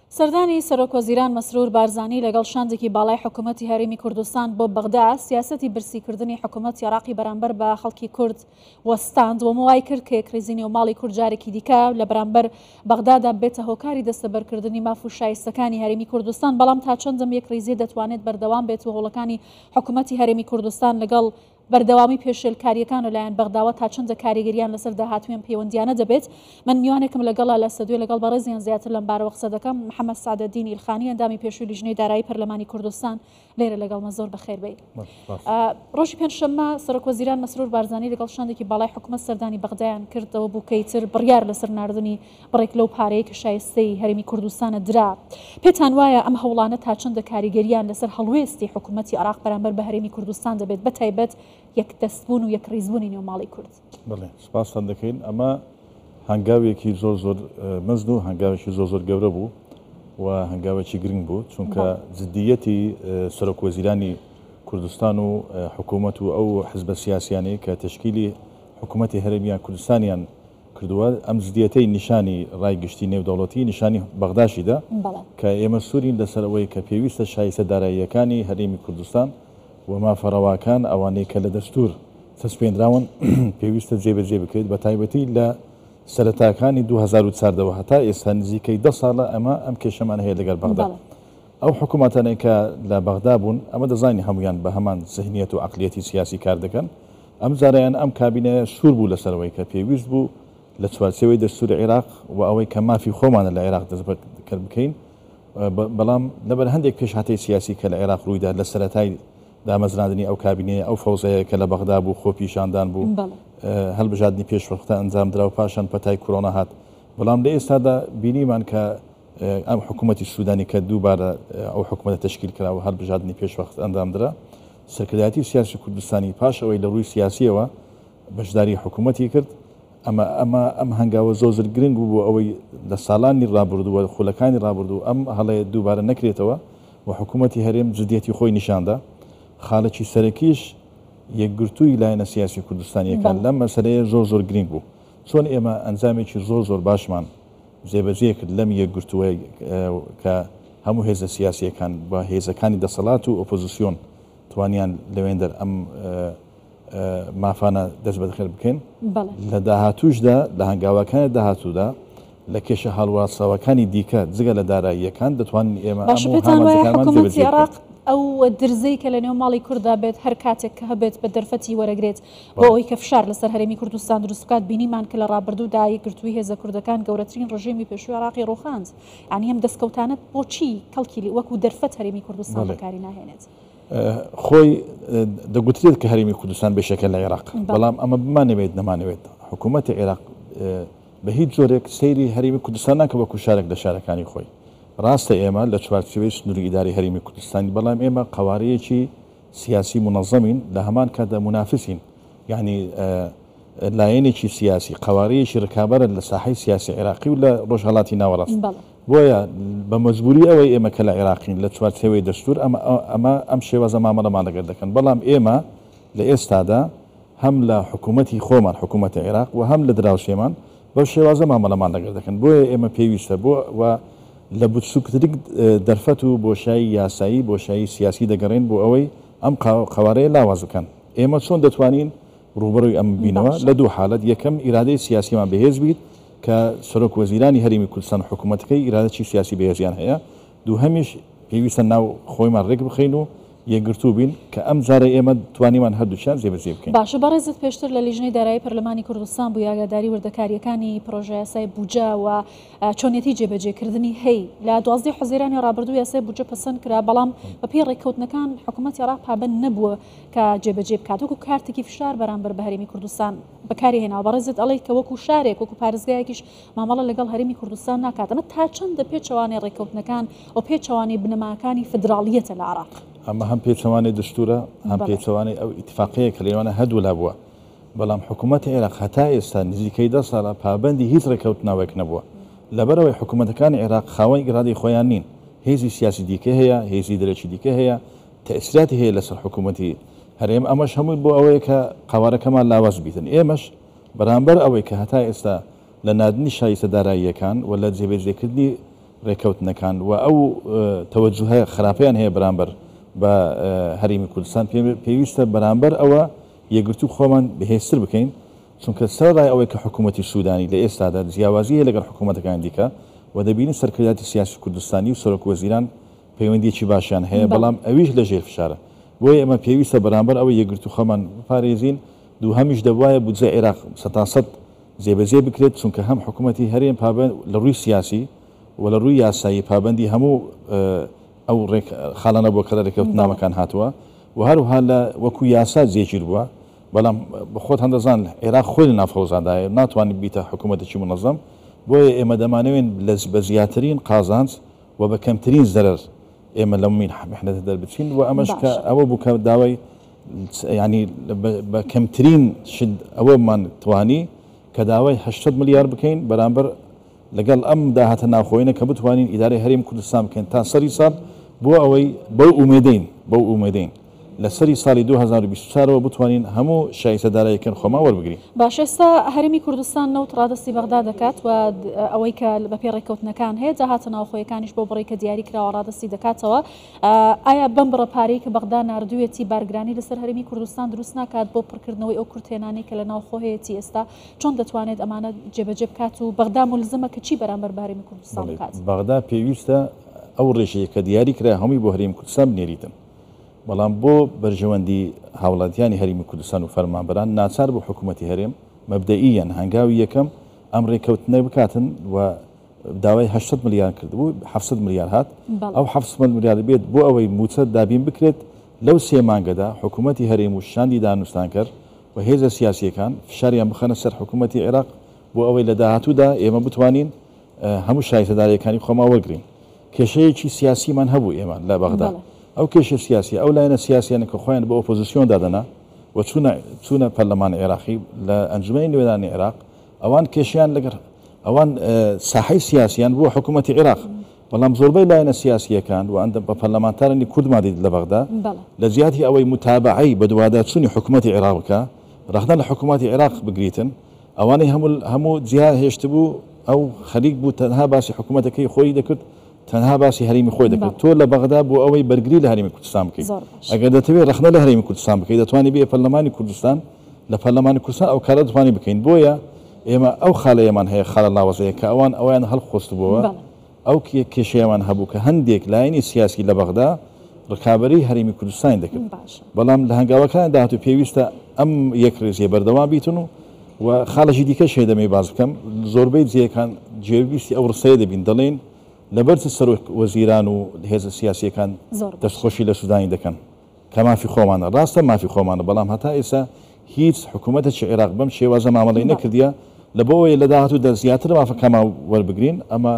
سەردانی سەرۆکوەزیران مەسرور بارزانی لەگەڵ شاندێکی باڵای حکوومەتی هەرێمی کوردستان بۆ بەغدا، سیاسەتی برسیکردنی حکوومەتی عێراقی بەرامبەر بە خەڵکی کورد وەستاند و وای کرد کە یەکڕیزی نێوماڵی کورد جارێکی دیکە لە بەرامبەر بەغدادا ببێتە هۆکاری دەستەبەرکردنی ماف و شایستەکانی هەرێمی کوردستان، بەڵام تا چەند ئەم یەکڕیزییە دەتوانێت بەردەوام بێت و هەوڵەکانی حکوومەتی هەرێمی کوردستان لەگەڵ بەردەوامی پێشێلکارییەکان لەلایەن بەغداوە تا چەندە کاریگەرییان لەسەر داهاتووی ئەم پەیوەندییانە دەبێت؟ من میوانێکم لەگەڵە لە ستۆدیۆ لەگەڵ بەڕێزیان زیاتر لەم بارەوە قسە دەکەم. محەمەد سەعدەدین ئیلخانی ئەندامی پێشووی لیژنەی دارایی پەرلەمانی کوردستان لێرە لەگەڵمە زۆر بەخێر بێی. ڕۆژی پێنجشەممە سەرۆکوەزیران مەسرور بارزانی لەگەڵ شاندێکی باڵای حکومەت سەردانی بەغدایان کرد، ئەوە بوو کە ئیتر بڕیار لەسەر ناردنی بڕێک لەو پارەیە کە شایستەی هەرێمی کوردستانە درا. پێتان وایە ئەم هەوڵانە تا چەندە کاریگەرییان لەسەر هەڵوێستی حکوومەتی عێراق بەرامبەر بە هەرێمی کوردستان دەبێت، بە تایبەت یەکدەستبوون و یەکڕیزبوونی نێو ماڵی کورد؟ بەڵێ، سوپاستان دەکەین. ئەمە هەنگاوێکی زۆر زۆر مەزن و هەنگاوێکی زۆر زۆر گەورە بوو و هەنگاوێکی گرنگ بوو، چونکە جدییەتی سەرۆکوەزیرانی کوردستان و حکوومەت و ئەو حزبە سیاسیانەی کە تەشکیلی حکوومەتی هەرێمیان کوردستانیان کردووە، ئەم جدیەتەی نیشانی ڕای گشتی نێودەوڵەتی، نیشانی بەغداشی دا کە ئێمە سوورین لەسەر ئەوەی کە پێویستە شایستە داراییەکانی هەرێمی کوردستان و مافە ڕەواکان ئەوانەی کە لە دەستوور چەسپێنراون پێویستە جێبەجێ بکرێت، بەتایبەتی لە سەرەتاکانی 2014 وە هەتا ئێستا نزیکەی دە ساڵە ئەمە ئەم کێشەمان هەیە لەگەڵ بەغدا. ئەو حکوومەتانەی کە لە بەغدا بوون، ئەمە دەزانین هەموویان بە هەمان زهنیەت و عەقلیەتی سیاسی کار دەکەن، ئەم جارەیان ئەم کابینەیە سوور بوو لەسەر ئەوەی کە پێویست بوو لە چوارچێوەی دەستووری عێراق و ئەوەی کە مافی خۆمانە لە عێراق دەستبەکەر بکەین، بەڵام لەبەر هەندێک پێشهاتەی سیاسی کە لە عێراق ڕوویدا لە سەرەتای دامەزراندنی ئەو کابینەیە، ئەو فەوزایە کە لە بەغدا بوو، خۆپیشاندان بوو، هەڵبژاردنی پێشوەختە ئەنجامدرا و پاشان پەتای کۆرۆنا هات، بەڵام لە ئێستادا بینیمان کە ئەم حکوومەتی سوودانی کە دووبارە ئەو حکوومەتە تەشکیل کرا و هەڵبژاردنی پێشوەخت ئەنجامدرا، سەرکردایەتی سیاسی کوردستانی پاش ئەوەی لە ڕووی سیاسییەوە بەشداری حکوومەتی کرد، ئەمە ئەمە ئەم هەنگاوە زۆر زۆر گرنگ بوو بۆ ئەوەی لە ساڵانی ڕابردوو و خولەکانی ڕابردوو ئەم هەڵەیە دووبارە نەکرێتەوە و حکوومەتی هەرێم جدیەتی خۆی نیشاندا. خاڵێکی سەرەکیش یەکگرتووی لایەنە سیاسی کوردستانییەکان لەم مەسەلەیە زۆر زۆر گرنگ بوو. چۆن ئێمە ئەنجامێکی زۆر زۆر باشمان جێبەجێ کرد لەم یەکگرتووەی کە هەموو هێزە سیاسییەکان و هێزەکانی دەسەڵات و ئۆپۆزسیۆن توانیان لەوێندەر ئەم مافانە دەست بەدەخێر بکەین لە داهاتووشدا لە هەنگاوەکانی داهاتوودا لە کێشە هەڵواسراوەکانی دیکە جگە لە داراییەکان دەتوانین ئێمە باشە پێتان وایە حکوومەتی عێراق ئەو درزەی کە لە نێو ماڵی کورددا بێت هەر کاتێک کە هەبێت بە دەرفەتی وەرەگرێت بۆ ئەوەی کە فشار لەسەر هەرێمی کوردستان دروست بکات، بینیمان کە لە ڕابردوودا یەکگرتوویی هێزە کوردەکان گەورەترین ڕژێمی پێشووی عێراقی ڕووخاند. یانی ئەم دەستکەوتانە بۆچی کەڵکی لێ وەکوو دەرفەت هەرێمی کوردستان بەکاری ناهێنێت؟ خۆی دەگوترێت کە هەرێمی کوردستان بەشێکە لە عێراق، بەڵام ئەمە بمانەوێت نەمانەوێت حکوومەتی عێراق بە هیچ جۆرێک سەیری هەرێمی کوردستان ناکە وەکوو شارێک لە شارەکانی خۆی. ڕاستە ئێمە لە چوارچێوەی سنووری ئیداری هەرێمی کوردستانین، بەڵام ئێمە قەوارەیەکی سیاسی مونەزەمین لە هەمان کاتدا مونافسین یانی لایەنێکی سیاسی قەوارەیەکی رکابەرن لە ساحەی سیاسی عێراقی و لە ڕۆژهەڵاتی ناوەڕاست بۆیە بە مەجبوری ئەوەی ئێمە کە لە عێراقین لە چوارچێوەی دەستور ئەمە ئەمە ئەم شێوازە مامەڵەمان لەگەر دەکەن بەڵام ئێمە لە ئێستادا هەم لە حکوومەتی خۆمان حکوومەتی عێراق و هەم لە دراوسێمان بەو شێوازە مامەڵەمان لەگەر دەکەن بۆیە ئێمە پێویستە بۆ و لە بچووکترین دەرفەت و بۆشایی یاسایی، بۆشایی سیاسی دەگەڕێن بۆ ئەوەی ئەم قەوارەیە لاواز بکەن. ئێمە چۆن دەتوانین ڕووبەڕووی ئەمە ببینەوە؟ لە دوو حالەت، یەکەم، ئیرادەی سیاسیمان بەهێز بیت کە سەرۆک وەزیرانی هەرێمی کوردستان و حکوومەتەکەی ئیرادەکی سیاسی بەهێزیان هەیە. دووهەمیش، پێویستە ناو خۆیمان ڕێک بخەین و یەکگرتوو بین کە ئەم جارە ئێمە توانیمان هەردووکیان جێبەجێ بکەین. باشە بەڕێزت پێشتر لە لیژنەی دارایی پەرلەمانی کوردستان بووی ئاگاداری وردەکارییەکانی پرۆژەیاسای بوجە و چۆنیەتی جێبەجێکردنی هەی لە 12 حوزەیرانی ڕابردوو یاسای بودجە پەسەند کرا، بەڵام بەپێی ڕێککەوتنەکان حکوومەتی عێراق پابەند نەبووە کە جێبەجێ بکات، وەکو کارتێکی فشار بەرامبەر بە هەرێمی کوردستان بەکاری هێناوە. بەڕێزت ئەڵێیت کە وەکو شارێک، وەکو پارێزگایەکیش مامەڵە لەگەڵ هەرێمی کوردستان ناکات، ئەمە تا چەندە پێچەوانەی ڕێککەوتنەکان و پێچەوانەی بنەماکانی فیدراڵییەتە لە عێراق؟ ئەمە هەم پێچەوانەی دەستوورە، هەم پێچەوانەی ئەو ئیتیفاقەیە کە لەنێوان هەردوولا بووە. بەڵام حکوومەتی عێراق هەتا ئێستا نزیکەی دە ساڵە پابەندی هیچ ڕێککەوتناوەیەک نەبووە. لەبەرئەوەی حکوومەتەکانی عێراق خاوەن ئیرادەی خۆیان نین، هێزی سیاسی دیکە هەیە، هێزی دەرەکی دیکە هەیە، تەئسیراتی هەیە لەسەر حکوومەتی هەرێم، ئەمەش هەمووی بۆ ئەوەیە کە قەوارەکەمان لاواز بیتن. ئێمەش بەرامبەر ئەوەی کە هەتا ئێستا لە ناردنی شایستە داراییەکان و لە جێبەجێکردنی ڕێکەوتنەکان و ئەو تەوەجوهە خراپەیان هەیە بەرامبەر بە هەرێمی کوردستان، پێویستە بەرامبەر ئەوە یەکگرتوو خۆمان بەهێزتر بکەین، چونکە سەرەڕای ئەوەی کە حکوومەتی سوودانی لە ئێستادا جیاوازی هەیە لەگەڵ حکوومەتەکانی دیکە و دەبینین سەرکردایەتی سیاسی کوردستانی و سەرۆکوەزیران پەیوەندییەکی باشیان هەیە، بەڵام ئەویش لە ژێر فشارە. بۆیە ئێمە پێویستە بەرامبەر ئەوە یەکگرتوو خۆمان بپارێزین. دووهەمیش دەبوایە بودجەی عێراق سەتاسەد جێبەجێ بکرێت، چونکە هەم حکوومەتی هەرێم پابەند لە ڕووی سیاسی و لە ڕووی یاسایی پابەندی هەموو ئەو ڕێک خاڵانە بووە کە لە ڕێککەوتنامەکان هاتووە و هەروەها لە وەکوو یاسا جێگیر بووە. بەڵام خۆتان دەزان عێراق خۆی لە ناو فەوزادایە، ناتوانێت بیتە حکوومەتێکی مونەزەم، بۆیە ئێمە دەمانەوێن بە زیاترین قازانج و بە کەمترین زەرەر ئێمە لەم میحنەتە دەربچین و ئەمەش کە ئەوە بوو کە داوای ینی بە کەمترین شت ئەوەمان توانی کە داوای 800 ملیار بکەین بەرامبەر لەگەڵ ئەم داهاتە ناوخۆینە کە بتوانین ئیدارەی هەرێمی کوردستان بکەین تا سەری ساڵ بۆ ئەوەی بەو ئومێدەین بەو ئومێدەین لە سەری ساڵی 2024 ەوە بتوانین هەموو شایستە داراییەکان خۆمان وەربگرین. باشە ئێستا هەرێمی کوردستان نەوت ڕادەستی بەغدا دەکات و ئەوەی کە بەپێی ڕێککەوتنەکان هەیە داهاتە ناوخۆیەکانیش بەو بڕەی کە دیاری کراوە ڕادەستی دەکاتەوە ئایا بەم بڕە پارەی کە بەغدا ناردوویەتی بارگرانی لەسەر هەرێمی کوردستان دروست ناکات بۆ پڕکردنەوەی ئەو کورتهێنانەی کە لە ناوخۆ هەیەتی ئێستا چۆن دەتوانێت ئەمانە جێبەجێ بکات و بەغدا مولزمە کە چی بەرامبەر بە هەرێمی کوردستان بکات؟ بەغدا پێویستە ئەو ڕێژەیە کە دیاری کرا هەمووی بۆ هەرێمی کوردستان بنێریتن، بەڵام بۆ بەرژەوەندی هاوڵاتیانی هەرێمی کوردستان و فەرمانبەران ناچار بوو حکوومەتی هەرێم مەبدەئییەن هەنگاوی یەکەم ئەم ڕێککەوتنە بکاتن و داوای 800 ملیار کردبوو 700 ملیار هات ئەو 700 ملیار بێت بۆ ئەوەی مووچە دابین بکرێت لەو سێ مانگەدا حکوومەتی هەرێم و شاندی دانوستانکەر و هێزە سیاسییەکان فشاریان بخەنە سەر حکوومەتی عێراق بۆ ئەوەی لە داهاتوودا ئێمە بتوانین هەموو شایستەدارەکانی خۆمان وەرگرین. کێشەیەکی سیاسیمان هەبوو ئێمە لە بەغدا. ئەو کێشە سیاسیە، ئەو لایەنە سیاسیانە کە خۆیان بە ئۆپۆزیسیۆن دادەنا و چوونە چوونە پەرلەمانی عێراقی لە ئەنجومەنی نوێنەرانی عێراق، ئەوان کێشەیان لەگەڵ ئەوان ساحەی سیاسیان بووە حکوومەتی عێراق. بەڵام زۆربەی لایەنە سیاسییەکان و ئەندە بە پەرلەمانتارانی کوردمان دیت لە بەغدا لە جیاتی ئەوەی متابەعەی بەدواداچوونی حکوومەتی عێراق بکا، ڕەخنە لە حکوومەتی عێراق بگریتن، ئەوانەی هەموو هەموو جیا هێشتبوو ئەو خەریک بوو تەنها باسی حکوومەتەکەی خۆی دەکرد، تەنها باسی هەرێمی خۆی دەکرد. تۆ لە بەغدا بۆ ئەوەی بەرگری لە هەرێمی کوردستان بکەیت، ئەگەر دەتەوێت ڕەخنە لە هەرێمی کوردستان بکەیت، دەتوانی بێیە پەرلەمانی کوردستان، لە پەرلەمانی کوردستان ئەو کارە دەتوانین بکەین. بۆیە ئێمە ئەو خالەیەمان هەیە، خالە لاوەزەیە کە ئەوان ئەویان هەڵقۆستبووەوە. ئەو کێشەیەمان هەبوو کە هەندێک لایەنی سیاسی لە بەغدا ڕکابەریی هەرێمی کوردستانی دەکرد، بەڵام لە هەنگاوەکانی داهاتوو پێویستە ئەم یەکڕیزییە بەردەوام بیتن و و خاڵێکی دیکەش هەیە دەمەوێت باس بکەم، زۆربەی جێیەکان جێویستی ئەو ڕستەیە دەبین دەڵێن لەبەر چ سەرۆک وەزیران و هێزە سیاسییەکان دەستخۆشی لە سودانی دەکەن؟ کە مافی خۆمانە، ڕاستە مافی خۆمانە، بەڵام هەتا ئێستا هیچ حکوومەتێکی عێراق بەم شێوازە مامەڵەی نەکردیە، لە بۆ ئەوەی لە داهاتوودا زیاتر مافەکانمان وەربگرین، ئەمە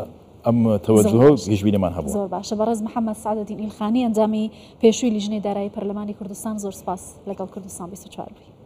ئەم تەوەجوهە و گەشبینیمان هەبووە. زۆر باشە بەڕێز محەمەد سەعدەدین ئیلخانی ئەندامی پێشووی لیژنەی دارایی پەرلەمانی کوردستان زۆر سپاس لەگەڵ کوردستان 24 بووی.